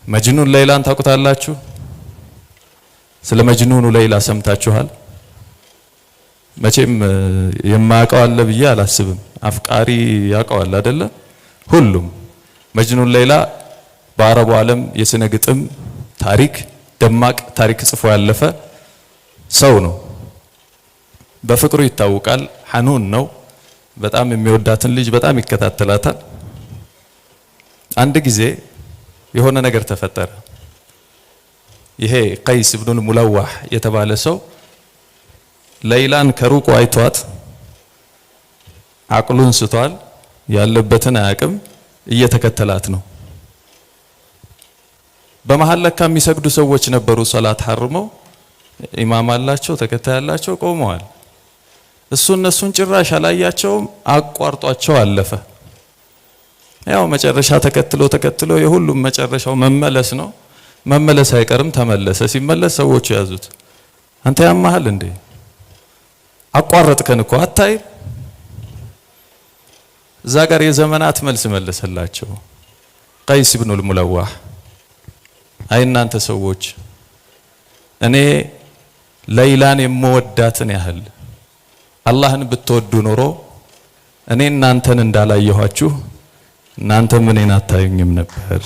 መጅኑን ሌይላን ታውቁታላችሁ? ስለ መጅኑኑ ሌይላ ሰምታችኋል? መቼም የማያውቀው አለ ብዬ አላስብም። አፍቃሪ ያውቀዋል አይደለ? ሁሉም መጅኑን ሌይላ በአረቡ ዓለም የስነ ግጥም ታሪክ ደማቅ ታሪክ ጽፎ ያለፈ ሰው ነው። በፍቅሩ ይታወቃል። ሐኑን ነው። በጣም የሚወዳትን ልጅ በጣም ይከታተላታል። አንድ ጊዜ የሆነ ነገር ተፈጠረ። ይሄ ቀይስ ብኑል ሙለዋህ የተባለ ሰው ለይላን ከሩቁ አይቷት አቅሉን ስቷል። ያለበትን አያውቅም። እየተከተላት ነው። በመሀል ለካ የሚሰግዱ ሰዎች ነበሩ። ሰላት ሐርመው ኢማም አላቸው፣ ተከታይ አላቸው፣ ቆመዋል። እሱ እነሱን ጭራሽ አላያቸውም። አቋርጧቸው አለፈ። ያው መጨረሻ ተከትሎ ተከትሎ የሁሉም መጨረሻው መመለስ ነው። መመለስ አይቀርም፣ ተመለሰ። ሲመለስ ሰዎቹ ያዙት። አንተ ያማሃል እንዴ? አቋረጥከን እኮ አታይ። እዛ ጋር የዘመናት መልስ መለሰላቸው ቀይስ ብኑል ሙለዋህ። አይ እናንተ ሰዎች፣ እኔ ለይላን የምወዳትን ያህል አላህን ብትወዱ ኖሮ እኔ እናንተን እንዳላየኋችሁ እናንተም እኔን አታዩኝም ነበር።